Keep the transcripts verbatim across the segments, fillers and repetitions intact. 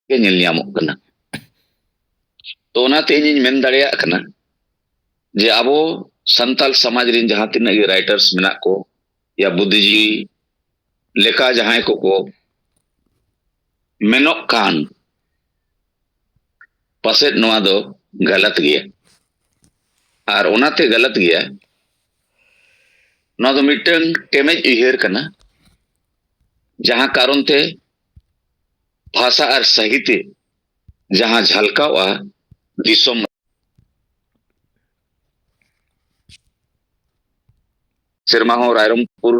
ᱜᱮ ᱧᱮᱞ ᱧᱟᱢᱚᱜ ᱠᱟᱱᱟ᱾ ᱛᱚ ᱚᱱᱟᱛᱮ ᱤᱧᱤᱧ ᱢᱮᱱ ᱫᱟᱲᱮᱭᱟᱜ ᱠᱟᱱᱟ ᱡᱮ ᱟᱵᱚ ᱥᱟᱱᱛᱟᱞ ᱥᱚᱢᱟᱡᱽ ᱨᱮᱱ ᱡᱟᱦᱟᱸ ᱛᱤᱱᱟᱹᱜ ᱜᱮ writers ᱢᱮᱱᱟᱜ ᱠᱚ, ᱭᱟ ᱵᱩᱫᱽᱫᱷᱤᱡᱤᱵᱤ ᱞᱮᱠᱟ ᱡᱟᱦᱟᱸᱭ ᱠᱚᱠᱚ ᱢᱮᱱᱚᱜ ᱠᱟᱱ, ᱯᱟᱥᱮᱡ ᱱᱚᱣᱟ ᱫᱚ ᱜᱟᱞᱟᱛ ᱜᱮᱭᱟ᱾ ᱟᱨ ᱚᱱᱟᱛᱮ ᱜᱟᱞᱟᱛ ᱜᱮᱭᱟ, ᱱᱚᱣᱟ ᱫᱚ ᱢᱤᱫᱴᱟᱝ ᱴᱮᱢᱮᱡ ᱩᱭᱦᱟᱹᱨ ᱠᱟᱱᱟ, ᱡᱟᱦᱟᱸ ᱠᱟᱨᱚᱱ ᱛᱮ ᱵᱷᱟᱥᱟ ᱟᱨ ᱥᱟᱦᱤᱛᱭᱚ ᱡᱟᱦᱟᱸ ᱡᱷᱟᱞᱠᱟᱣᱜᱼᱟ, ᱫᱤᱥᱚᱢ ᱥᱮᱨᱢᱟ ᱦᱚᱸ ᱨᱟᱭᱨᱚᱝᱯᱩᱨ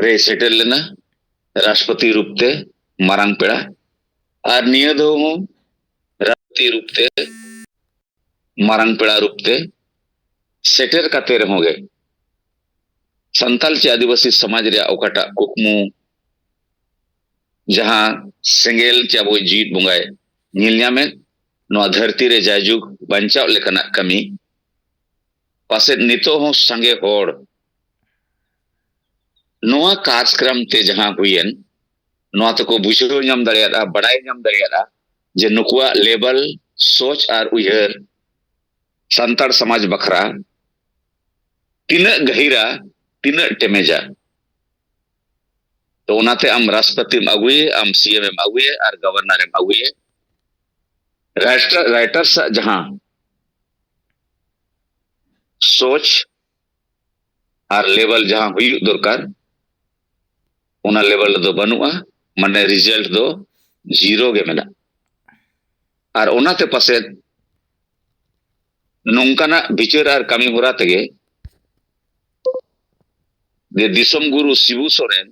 ᱨᱮ ᱥᱮᱴᱮᱨ ᱞᱮᱱᱟ ᱨᱟᱥᱴᱨᱚᱯᱚᱛᱤ ᱨᱩᱯ ᱛᱮ ᱢᱟᱨᱟᱝ ᱯᱮᱲᱟ, ᱟᱨ ᱱᱤᱭᱟᱹ ᱫᱷᱟᱣ ᱦᱚᱸ ᱨᱟᱥᱴᱨᱚᱯᱚᱛᱤ ᱨᱩᱯ ᱛᱮ ᱢᱟᱨᱟᱝ ᱯᱮᱲᱟ ᱨᱩᱯ ᱛᱮ ᱥᱮᱴᱮᱨ ᱠᱟᱛᱮ ᱨᱮᱦᱚᱸ ᱜᱮ ᱥᱟᱱᱛᱟᱞ ᱪᱮ ᱟᱹᱫᱤᱵᱟᱹᱥᱤ ᱥᱚᱢᱟᱡᱽ ᱨᱮᱭᱟᱜ ᱚᱠᱟᱴᱟᱜ ᱠᱩᱠᱢᱩ, ᱡᱟᱦᱟᱸ ᱥᱮᱸᱜᱮᱞ ᱪᱮ ᱟᱵᱚ ᱡᱤᱣᱤᱫ ᱵᱚᱸᱜᱟᱭ ᱧᱮᱞ ᱧᱟᱢᱮᱫ, ᱱᱚᱣᱟ ᱫᱷᱟᱹᱨᱛᱤ ᱨᱮ ᱡᱟᱭᱡᱩᱜᱽ ᱵᱟᱧᱪᱟᱣ ᱞᱮᱠᱟᱱᱟᱜ ᱠᱟᱹᱢᱤ, ᱯᱟᱥᱮᱡ ᱱᱤᱛᱚᱜ ᱦᱚᱸ ᱥᱟᱸᱜᱮ ᱦᱚᱲ ᱱᱚᱣᱟ ᱠᱟᱨᱡᱽᱠᱨᱚᱢ ᱛᱮ ᱡᱟᱦᱟᱸ ᱦᱩᱭᱮᱱ, ᱱᱚᱣᱟ ᱛᱮᱠᱚ ᱵᱩᱡᱷᱟᱹᱣ ᱧᱟᱢ ᱫᱟᱲᱮᱭᱟᱫᱼᱟ, ᱵᱟᱲᱟᱭ ᱧᱟᱢ ᱫᱟᱲᱮᱭᱟᱫᱼᱟ ᱡᱮ ᱱᱩᱠᱩᱣᱟᱜ ᱞᱮᱵᱮᱞ, ᱥᱳᱪ ᱟᱨ ᱩᱭᱦᱟᱹᱨ ᱥᱟᱱᱛᱟᱲ ᱥᱚᱢᱟᱡᱽ ᱵᱟᱠᱷᱨᱟ ᱛᱤᱱᱟᱹᱜ ᱜᱟᱹᱦᱤᱨᱟ, ᱛᱤᱱᱟᱹᱜ ᱴᱮᱢᱮᱡᱟ᱾ ᱛᱚ ᱚᱱᱟᱛᱮ ᱟᱢ ᱨᱟᱥᱴᱨᱚᱯᱚᱛᱤᱢ ᱟᱹᱜᱩᱭᱮ, ᱟᱢ ᱥᱤ ᱮᱢ ᱮᱢ ᱟᱹᱜᱩᱭᱮ ᱟᱨ ᱜᱚᱵᱷᱚᱨᱱᱚᱨ ᱮᱢ ᱟᱹᱜᱩᱭᱮ, ᱨᱟᱭᱴᱟᱨ, ᱨᱟᱭᱴᱟᱨᱥ ᱟᱜ ᱡᱟᱦᱟᱸ ᱥᱳᱪ ᱟᱨ ᱞᱮᱵᱮᱞ ᱡᱟᱦᱟᱸ ᱦᱩᱭᱩᱜ ᱫᱚᱨᱠᱟᱨ, ᱚᱱᱟ ᱞᱮᱵᱮᱞ ᱨᱮᱫᱚ ᱵᱟᱹᱱᱩᱜᱼᱟ, ᱢᱟᱱᱮ ᱨᱤᱡᱟᱞᱴ ᱫᱚ ᱡᱤᱨᱳ ᱜᱮ ᱢᱮᱱᱟᱜᱼᱟ᱾ ᱟᱨ ᱚᱱᱟᱛᱮ ᱯᱟᱥᱮᱡ ᱱᱚᱝᱠᱟᱱᱟᱜ ᱵᱤᱪᱟᱹᱨ ᱟᱨ ᱠᱟᱹᱢᱤ ᱦᱚᱨᱟ ᱛᱮᱜᱮ ᱡᱮ ᱫᱤᱥᱚᱢ ᱜᱩᱨᱩ ᱥᱤᱵᱩ ᱥᱚᱨᱮᱱ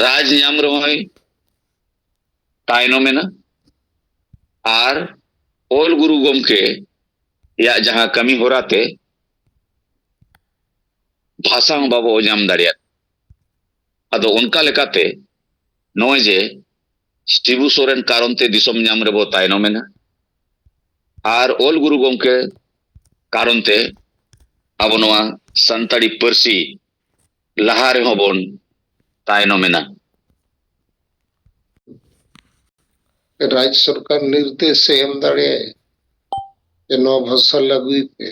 ᱨᱟᱡᱽ ᱧᱟᱢ ᱨᱮᱦᱚᱸᱭ ᱛᱟᱭᱱᱚᱢ ᱮᱱᱟ, ᱟᱨ ᱚᱞ ᱜᱩᱨᱩ ᱜᱚᱢᱠᱮ ᱭᱟᱜ ᱡᱟᱦᱟᱸ ᱠᱟᱹᱢᱤ ᱦᱚᱨᱟ ᱛᱮ ᱵᱷᱟᱥᱟ ᱦᱚᱸ ᱵᱟᱵᱚ ᱧᱟᱢ ᱫᱟᱲᱮᱭᱟᱜ᱾ ᱟᱫᱚ ᱚᱱᱠᱟ ᱞᱮᱠᱟᱛᱮ ᱱᱚᱜᱼᱚᱭ ᱡᱮ ᱥᱤᱵᱩ ᱥᱚᱨᱮᱱ ᱠᱟᱨᱚᱱ ᱛᱮ ᱫᱤᱥᱚᱢ ᱧᱟᱢ ᱨᱮᱵᱚ ᱛᱟᱭᱱᱚᱢ ᱮᱱᱟ, ᱟᱨ ᱚᱞ ᱜᱩᱨᱩ ᱜᱚᱢᱠᱮ ᱠᱟᱨᱚᱱ ᱛᱮ ᱟᱵᱚ ᱱᱚᱣᱟ ᱥᱟᱱᱛᱟᱲᱤ ᱯᱟᱹᱨᱥᱤ ᱞᱟᱦᱟ ᱨᱮᱦᱚᱸ ᱵᱚᱱ ᱛᱟᱭᱱᱚᱢ ᱮᱱᱟ᱾ ᱨᱟᱡᱽ ᱥᱚᱨᱠᱟᱨ ᱱᱤᱨᱫᱮᱥ ᱮ ᱮᱢ ᱫᱟᱲᱮᱭᱟᱭᱟ ᱡᱮ ᱱᱚᱣᱟ ᱵᱷᱟᱥᱟ ᱞᱟᱹᱜᱩᱭ ᱯᱮ᱾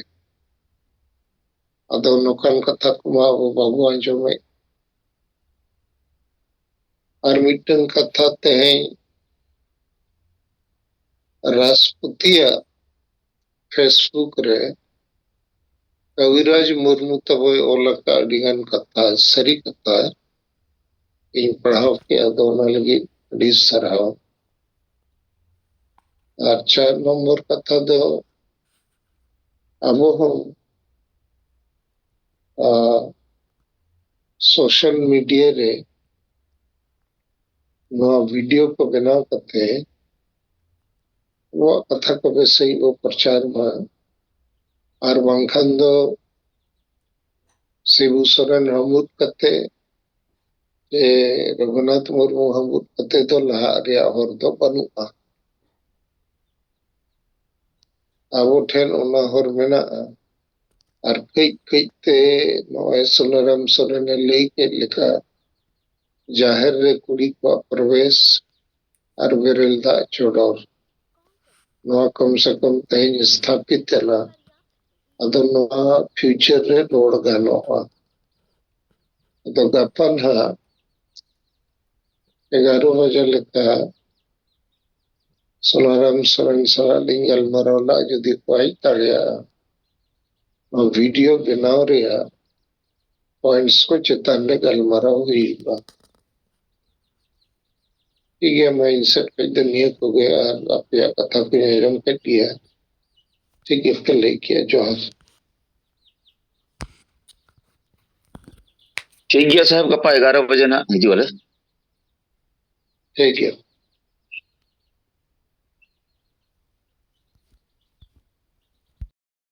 ᱟᱫᱚ ᱱᱚᱝᱠᱟᱱ ᱠᱟᱛᱷᱟ ᱠᱚᱢᱟ ᱟᱵᱚ ᱵᱟᱵᱚ ᱟᱸᱡᱚᱢᱮᱫ᱾ ᱟᱨ ᱢᱤᱫᱴᱟᱝ ᱠᱟᱛᱷᱟ, ᱛᱮᱦᱮᱧ ᱨᱟᱥᱴᱨᱚᱯᱚᱛᱤᱭᱟᱜ Facebook ᱨᱮ ᱠᱟᱵᱤᱨᱟᱡᱽ ᱢᱩᱨᱢᱩ ᱛᱟᱵᱚᱭ ᱚᱞ ᱟᱠᱟᱫ ᱟᱹᱰᱤᱜᱟᱱ ᱠᱟᱛᱷᱟ, ᱥᱟᱹᱨᱤ ᱠᱟᱛᱷᱟ ᱤᱧ ᱯᱟᱲᱦᱟᱣ ᱠᱮᱫᱼᱟ, ᱟᱫᱚ ᱚᱱᱟ ᱞᱟᱹᱜᱤᱫ ᱟᱹᱰᱤ ᱥᱟᱨᱦᱟᱣ᱾ ᱟᱨ ᱪᱟᱨ ᱱᱚᱢᱵᱚᱨ ᱠᱟᱛᱷᱟ ᱫᱚ, ᱟᱵᱚ ᱦᱚᱸ social media ᱨᱮ ᱱᱚᱣᱟ video ᱠᱚ ᱵᱮᱱᱟᱣ ᱠᱟᱛᱮ ᱟᱵᱚᱣᱟᱜ ᱠᱟᱛᱷᱟ ᱠᱚ ᱵᱮᱥ ᱥᱟᱺᱦᱤᱡ ᱵᱚ ᱯᱨᱚᱪᱟᱨ ᱢᱟ᱾ ᱟᱨ ᱵᱟᱝᱠᱷᱟᱱ ᱫᱚ ᱥᱤᱵᱩ ᱥᱚᱨᱮᱱ ᱦᱟᱹᱢᱩᱫ ᱠᱟᱛᱮ ᱥᱮ ᱨᱚᱜᱷᱩᱱᱟᱛᱷ ᱢᱩᱨᱢᱩ ᱦᱟᱹᱢᱩᱫ ᱠᱟᱛᱮ ᱫᱚ ᱞᱟᱦᱟᱜ ᱨᱮᱭᱟᱜ ᱦᱚᱨ ᱫᱚ ᱵᱟᱹᱱᱩᱜᱼᱟ᱾ ᱟᱵᱚ ᱴᱷᱮᱱ ᱚᱱᱟ ᱦᱚᱨ ᱢᱮᱱᱟᱜᱼᱟ᱾ ᱟᱨ ᱠᱟᱹᱡ ᱠᱟᱹᱡ ᱛᱮ ᱱᱚᱜᱼᱚᱭ ᱥᱩᱱᱟᱨᱟᱢ ᱥᱚᱨᱮᱱᱮ ᱞᱟᱹᱭ ᱠᱮᱫ ᱞᱮᱠᱟ, ᱡᱟᱦᱮᱨ ᱨᱮ ᱠᱩᱲᱤ ᱠᱚᱣᱟᱜ ᱯᱨᱚᱵᱮᱥ ᱟᱨ ᱵᱮᱨᱮᱞ ᱫᱟᱜ ᱪᱚᱰᱚᱨ, ᱱᱚᱣᱟ ᱠᱚᱢ ᱥᱮ ᱠᱚᱢ ᱛᱮᱦᱮᱧ ᱥᱛᱷᱟᱯᱤᱛ ᱮᱱᱟ᱾ ᱟᱫᱚ ᱱᱚᱣᱟ future ᱨᱮ ᱨᱚᱲ ᱜᱟᱱᱚᱜᱼᱟ᱾ ᱟᱫᱚ ᱜᱟᱯᱟ ᱱᱟᱦᱟᱜ ᱮᱜᱟᱨᱚ ᱵᱟᱡᱮ ᱞᱮᱠᱟ ᱥᱩᱱᱟᱨᱟᱢ ᱥᱚᱨᱮᱱ ᱥᱟᱞᱟᱜ ᱞᱤᱧ ᱜᱟᱞᱢᱟᱨᱟᱣ ᱞᱟᱜ, ᱡᱩᱫᱤ ᱠᱚ ᱦᱮᱡ ᱫᱟᱲᱮᱭᱟᱜᱼᱟ, ᱱᱚᱣᱟ video ᱵᱮᱱᱟᱣ ᱨᱮᱭᱟᱜ points ᱠᱚ ᱪᱮᱛᱟᱱ ᱨᱮ ᱜᱟᱞᱢᱟᱨᱟᱣ ᱦᱩᱭᱩᱜᱼᱟ᱾ ᱴᱷᱤᱠ ᱜᱮᱭᱟ, ᱢᱟ ᱤᱧ ᱥᱮᱫ ᱠᱷᱚᱱ ᱫᱚ ᱱᱤᱭᱟᱹ ᱠᱚᱜᱮ, ᱟᱨ ᱟᱯᱮᱭᱟᱜ ᱠᱟᱛᱷᱟ ᱠᱚᱧ ᱟᱸᱡᱚᱢ ᱠᱮᱫ ᱜᱮᱭᱟ᱾ ᱴᱷᱤᱠ ᱜᱮᱯᱮ ᱞᱟᱹᱭ ᱠᱮᱜᱼᱟ᱾ ᱡᱚᱦᱟᱨ᱾ ᱴᱷᱤᱠ ᱜᱮᱭᱟ ᱥᱟᱦᱮᱵᱽ, ᱜᱟᱯᱟ ᱮᱜᱟᱨᱚ ᱵᱟᱡᱮ ᱱᱟᱜ ᱦᱤᱡᱩᱜ ᱟᱞᱮ᱾ ᱴᱷᱤᱠ ᱜᱮᱭᱟ᱾